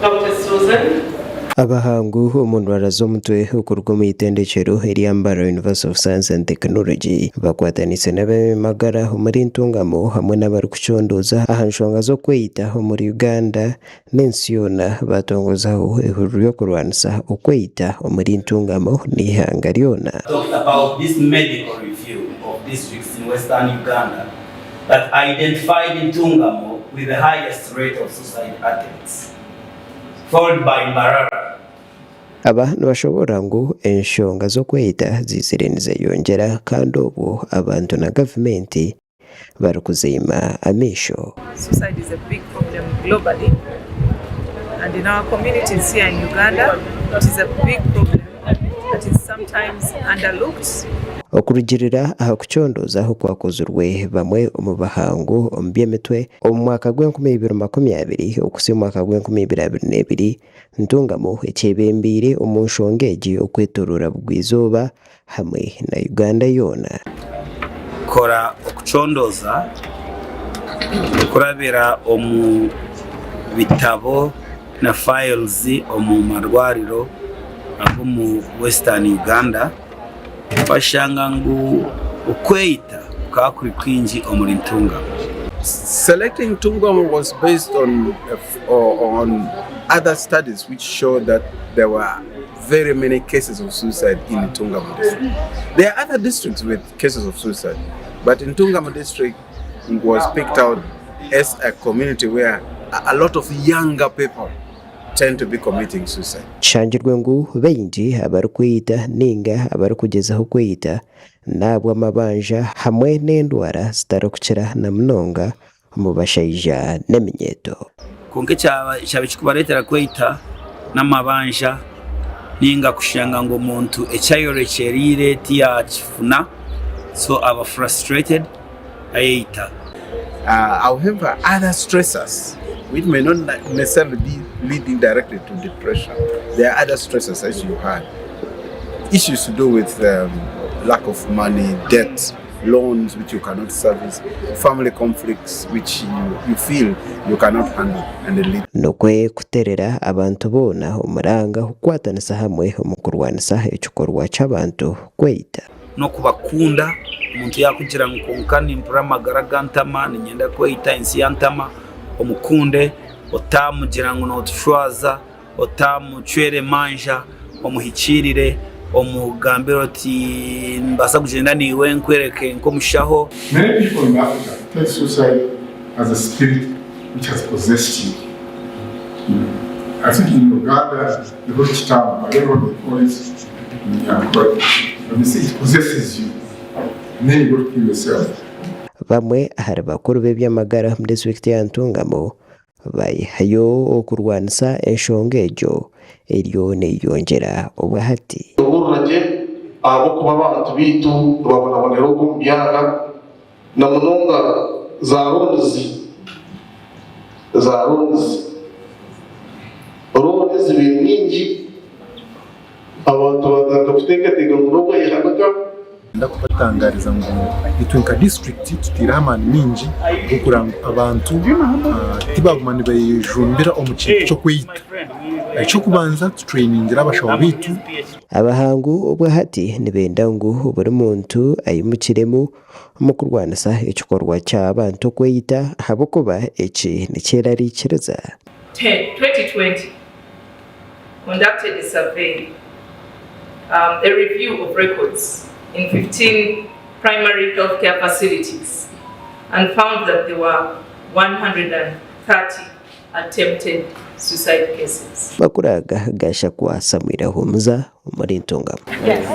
Doctor Susan. Abahangu omu ndwara z'omutwe okuruga omu itendekyero erya Mbarara University of Science and Technology bakwataniise n'ab'emagara omuri Ntungamo hamwe n'abarikucondooza aha nshonga z'okweyita omuri Uganda n'ensi yoona baatongozaho eihuriro ry'okurwanisa okweyita omuri Ntungamo n'eihanga ryona. Talked about this medical review of districts in Western Uganda that identified Ntungamo with the highest rate of suicide attempts, followed by Mbarara. Aba nibashoboorora ngu enshonga z'okweyita ziizire nizeyongyera kandi obwo abantu na gavumenti barikuziima amaisho. Suicide is a big problem globally and in our communities here in Uganda it is a big problem that is sometimes underlooked. Okurugiirira aha kucondooza okwakozirwe bamwe omu bahangu omu by'emitwe omu mwaka gw'enkumi ibiri 20 okuhitsya omu mwaka gw'enkumi ibiri abiri n'ebiri, Ntungamo ekyebembeire omu nshonga egi okwetoroora Bugwa-izooba hamwe na Uganda yoona. Kora okucondooza kurabira omu bitabo na files omu marwariro ag'omu Western Uganda twashanga ngu okweyita kukaba kuri kwingi omuri Ntungamo. Selecting Ntungamo was based on on other studies which showed that there were very many cases of suicide in Ntungamo district. There are other districts with cases of suicide, but Ntungamo district was picked out as a community where a lot of younger people tend to be committing suicide. Kishangirwe ngu baingi abarikweyita ninga abarikugyezaho kweyita n'ahabw'amabanja hamwe n'endwara zitarikukira na munonga omu bashaija n'eminyeeto. Kwonka ekyaba kirikubareetera kweita n'amabanja nainga kushanga ngu omuntu eki ayorekyereire tiyakifuna so aba frustrated ayeita. However, other stressors which may not necessarily be leading directly to depression, there are other stressors as you heard, issues to do with um, lack of money, debt, loans which you cannot service, family conflicts which you, you feel you cannot handle and they lead. Nikwo kuterera abantu boona omuranga kukwatanisa hamwe omu kurwanisa ekikorwa ky'abantu kweyita. N'okubakunda, omuntu yaakugira ngu kwonka nimpurira amagara gantama, niinyenda kweyita ensi yantama, omukunde, otamugira ngu nootushwaza. Otamucwera emanja, omuhikiirire, omugambire oti, Nimbaasa kugyenda naiwe nkwereke nk'omushaho. Many people in Africa take suicide as a spirit which has possessed you. I think in Uganda they call it kitambo, I don't know what they call it in Nyankore. But they say it possesses you and then you go to kill yourself. Bamwe ahari bakuru b'eby'amagara omu disiturikiti ya Ntungamo Baihayo okurwanisa enshonga egyo eriyo neyeyongyera obwahati. Tuhurira gye ahabw'okuba abantu baitu nibabonabonera okwo omu byanga na munonga za loans za loans. Loan zibaire nyingi abantu batandika kuteekateeka ngu n'okwehanika. Niinyenda kubatangariza ngu itwe nka disiturikiti tutaireho amaani maingi g'okureba ngu abantu tibaguma nibejumbira omu kintu ky'okweyita. Eky'okubanza tutureyiningira abashaho baitu. Abahangu obwahati nibenda ngu buri muntu aimukiremu omu kurwanisa ekikorwa ky'abantu okweyita ahabw'okuba eki nikyerarikiriza. 2020 conducted a survey, um, a review of records in 15 primary healthcare facilities and found that there were 130 attempted suicide cases. Makuru aga gashakwa Samuel Ahumuza omuri Ntungamo. Yes.